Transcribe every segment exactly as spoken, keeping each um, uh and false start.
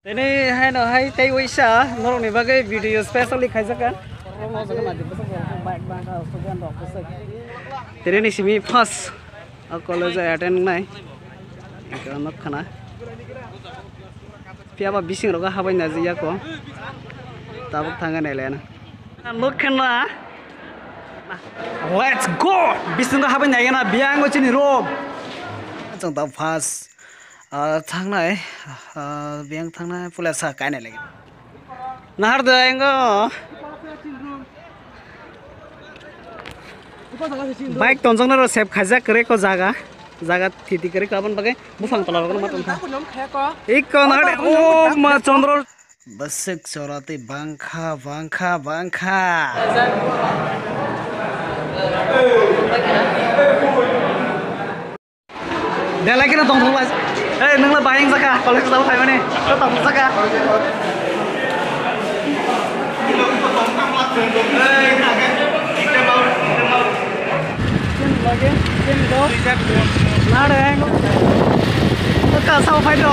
Tini haino hai tei uisa norokni bagwi video specially khaijak kha. Tini ni simi first o college attend nai. Eko nok khana. Phiya ba bising rogo habai na jiya ko. Tabuk thangani lena. Nuk khenna. Let's go! Bisingo habai nai gana biyang o chini room. Chwng ta first, ah, thangnai, ah, biyang thangnai pula sa kainai lagi. Nahar de engo. Bike tonjok naro sep khajak kre ko jaga. Jaga thiti kre ko abon bagai bufang tola rok ma tongkha. Ikko nahar de, oh, ma chondro. Bwswk chora tei bangkha, bangkha, bangkha. Belai kheno tongthok lai. Ei, nwngla bahai wngjakha, college sabo phaimani. Tongthok jakha. Nare, ang ka sao phai do.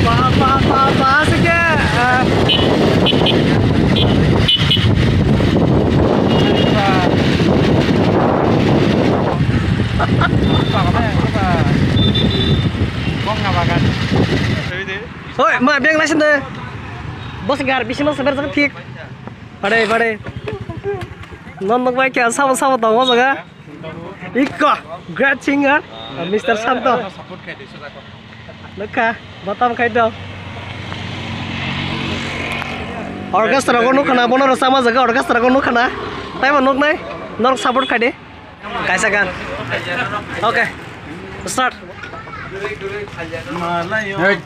Ba, ba, ba, ba, sige. Ah. Bongna bagan. Oi, ma beng lai sinde. Bos gar bisingo seber jang thik. Pade, pade. Non nok bai kya sabo sabo tongo jaga. Ikko, great singer, uh, Mister Santo. Nukha, batam khai do. Orchestra ko nukha na, bono rwchapma jaga orchestra ko nukha na. Taibo nuknai, norok support khai di. Kaisa gan. Okay, start. Hey.